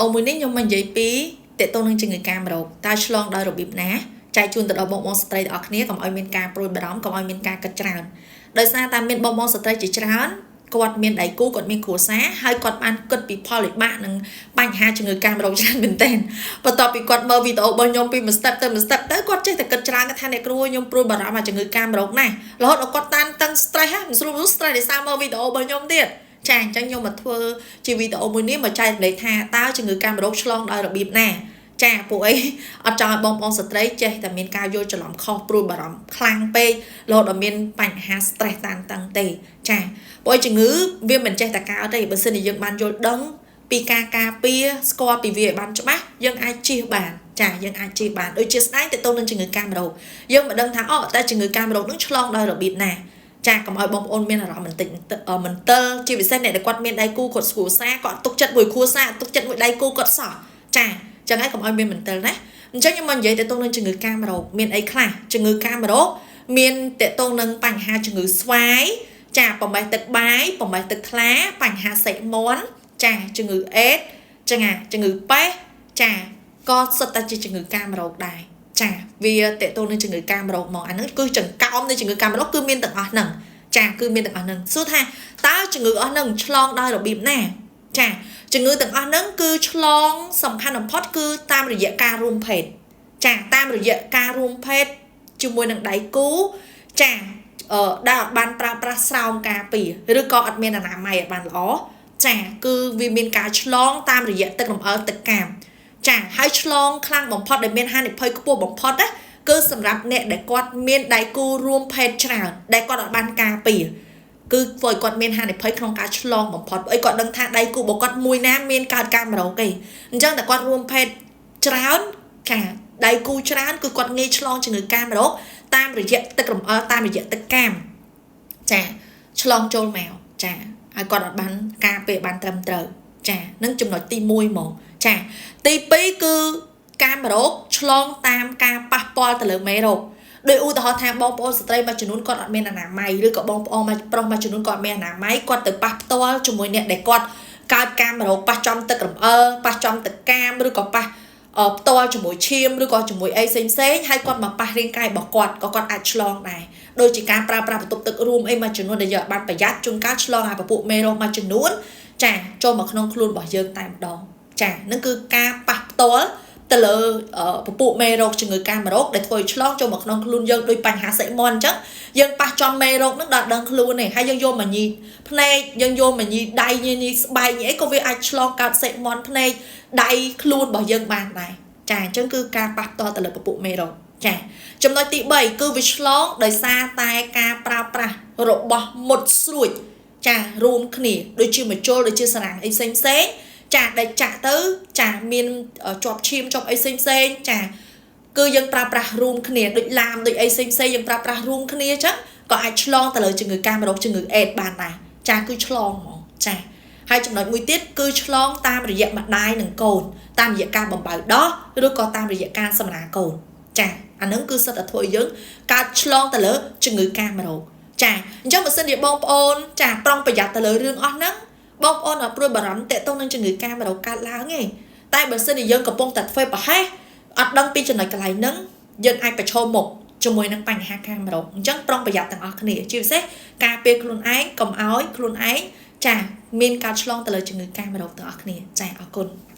អូមួយនេះខ្ញុំមកនិយាយពីតកតងនឹងជំងឺកាមរោគតើឆ្លងដោយរបៀបណាចែកជូនទៅដល់បងប្អូនស្ត្រីទាំងអស់គ្នាកុំឲ្យមានការព្រួយបារម្ភកុំឲ្យមានការគិតច្រើនដោយសារតែមានបងប្អូនស្ត្រីជាច្រើនគាត់មានដៃគូគាត់មានគ្រួសារហើយគាត់បានគិតពីផលវិបាកនិងបញ្ហាជំងឺកាមរោគច្រើនមែនទែនបន្ទាប់ពីគាត់មើលវីដេអូរបស់ខ្ញុំពីមួយ step ទៅមួយ step ទៅគាត់ចេះតែគិតច្រើនគាត់ថាអ្នកគ្រូខ្ញុំព្រួយបារម្ភអាជំងឺកាមរោគណាស់រហូតដល់គាត់តានតឹង stress មិនស្រួល stress ដោយសារមើលវីដេអូរបស់ខ្ញុំទៀតចាអញ្ចឹងខ្ញុំមកធ្វើជាវីដេអូមួយនេះមកចែករំលែកថាតើជំងឺកាមរោគឆ្លងដោយរបៀបណាចាពួកអីអត់ចង់ឲ្យបងប្អូនស្ត្រីចេះតែមានការយល់ច្រឡំខុសព្រួយបារម្ភខ្លាំងពេករហូតដល់មានបញ្ហា stress តានតឹងទេចាពួកជំងឺវាមិនចេះតែកើតទេបើសិនជាយើងបានយល់ដឹងពីការការពារស្គាល់ពីវាឲ្យបានច្បាស់យើងអាចជៀសបានចាយើងអាចជៀសបានដូចជាស្ដែងទៅទៅនឹងជំងឺកាមរោគយើងមិនដឹងថាអូតែជំងឺកាមរោគនឹងឆ្លងដោយរបៀបណាចាកុំឲ្យបងប្អូនមានអារម្មណ៍បន្តិចមន្ទិលជាពិសេសអ្នកដែលគាត់មានដៃគូគាត់ស្រួលសារគាត់ទុកចិត្តមួយគ្រួសារទុកចិត្តមួយដៃគូគាត់សោះចាចឹងហើយកុំឲ្យមានមន្ទិលណាអញ្ចឹងខ្ញុំមកនិយាយទៅនឹងជំងឺកាមរោគមានអីខ្លះជំងឺកាមរោគមានតកតងនឹងបញ្ហាជំងឺស្វាយចាប្រមេះទឹកបាយប្រមេះទឹកថ្លាបញ្ហាសិមន់ចាជំងឺអេដចាជំងឺប៉េះចាក៏សុទ្ធតែជាជំងឺកាមរោគដែរចាវាតកតងនឹងជំងឺកាមរោគមកអាហ្នឹងគឺចង្កោមនៃជំងឺកាមរោគគឺមានទាំងអស់ហ្នឹងចាគឺមានទាំងអស់ហ្នឹងសួរថាតើជំងឺអស់ហ្នឹងឆ្លងដោយរបៀបណាចាជំងឺទាំងអស់ហ្នឹងគឺឆ្លងសំខាន់បំផុតគឺតាមរយៈការរួមភេទចាតាមរយៈការរួមភេទជាមួយនឹងដៃគូចាដែលអត់បានប្រើប្រាស់ស្រោមការពារឬក៏អត់មានអនាម័យឲ្យបានល្អចាគឺវាមានការឆ្លងតាមរយៈទឹករំអិលទឹកកាមចាហើយឆ្លងខ្លាំងបំផុតដែលមានហានិភ័យខ្ពស់បំផុតណាគឺសម្រាប់អ្នកដែលគាត់មានដៃគូរួមភេទច្រើនដែលគាត់អត់បានការពារគឺធ្វើឲ្យគាត់មានហានិភ័យក្នុងការឆ្លងបំផុតអីគាត់ដឹងថាដៃគូរបស់គាត់មួយណាមានកើតកាមរោគទេអញ្ចឹងតែគាត់រួមភេទច្រើនចាដៃគូច្រើនគឺគាត់ងាយឆ្លងជំងឺកាមរោគតាមរយៈទឹករំអិលតាមរយៈទឹកកាមចាឆ្លងចូលមកចាហើយគាត់អត់បានការពារបានត្រឹមត្រូវចានឹងចំណុចទី1ហ្មងចាទី2គឺកាមរោគឆ្លងតាមការប៉ះពាល់ទៅលើមេរោគដោយឧទាហរណ៍ថាបងប្អូនស្ត្រីមួយចំនួនគាត់អត់មានអនាម័យឬក៏បងប្អូនមួយប្រុសមួយចំនួនគាត់មានអនាម័យគាត់ទៅប៉ះផ្ទាល់ជាមួយអ្នកដែលគាត់កើតកាមរោគប៉ះចំទឹករំអិលប៉ះចំទឹកកាមឬក៏ប៉ះផ្ទាល់ជាមួយឈាមឬក៏ជាមួយអីផ្សេងផ្សេងហើយគាត់មកប៉ះរាងកាយរបស់គាត់ក៏គាត់អាចឆ្លងដែរដូចជាការប្រើប្រាស់បន្ទប់ទឹករួមអីមួយចំនួនដែលយើងបានប្រយ័ត្នជួនកាលឆ្លងអាពពួកមេរោគមួយចំនួនចាចូលមកក្នុងខ្លួនរបស់យើងតែម្ដងចានឹងគឺការប៉ះផ្ទាល់ទៅលើពពួកមេរោគជំងឺកាមរោគដែលធ្វើឲ្យឆ្លងចូលមកក្នុងខ្លួនយើងដោយបញ្ហាសិមន់អញ្ចឹងយើងប៉ះចំមេរោគនឹងដល់ដឹងខ្លួនទេហើយយើងយកមកញីភ្នែកយើងយកមកញីដៃញីស្បែកញីអីក៏វាអាចឆ្លងកើតសិមន់ភ្នែកដៃខ្លួនរបស់យើងបានដែរចាអញ្ចឹងគឺការប៉ះផ្ទាល់ទៅលើពពួកមេរោគចាចំណុចទី3គឺវាឆ្លងដោយសារតែការប្រើប្រាស់របស់មុតស្រួចចារួមគ្នាដូចជាមជុលដូចជាសារ៉ាំងអីផ្សេងផ្សេងចាដែលចាក់ទៅចាមានជាប់ឈាមជាប់អីផ្សេងផ្សេងចាគឺយើងប្រើប្រាស់រួមគ្នាដូចឡាមដូចអីផ្សេងផ្សេងយើងប្រើប្រាស់រួមគ្នាអញ្ចឹងក៏អាចឆ្លងទៅលើជំងឺកាមរោគជំងឺអេដបានដែរចាគឺឆ្លងហ្មងចាហើយចំណុចមួយទៀតគឺឆ្លងតាមរយៈម្ដាយនិងកូនតាមរយៈការបំបៅដោះឬក៏តាមរយៈការសម្រាលកូនចាអានឹងគឺសិតតែធ្វើឲ្យយើងកើតឆ្លងទៅលើជំងឺកាមរោគចាអញ្ចឹងបើសិនជាបងប្អូនចាប្រុងប្រយ័ត្នទៅលើរឿងអស់ហ្នឹងបងប្អូនអត់ព្រួយបារម្ភតាក់ទងនឹងជំងឺកាមរោគកើតឡើងទេតែបើសិនជាយើងកំពុងតែធ្វើប្រហែសអត់ដឹងពីចំណុចកន្លែងហ្នឹងយើងអាចប្រឈមមុខជាមួយនឹងបញ្ហាកាមរោគអញ្ចឹងប្រុងប្រយ័ត្នទាំងអស់គ្នាជាពិសេសការពារខ្លួនឯងកុំឲ្យខ្លួនឯងចាមានការឆ្លងទៅលើជំងឺកាមរោគទាំងអស់គ្នាចាអរគុណ។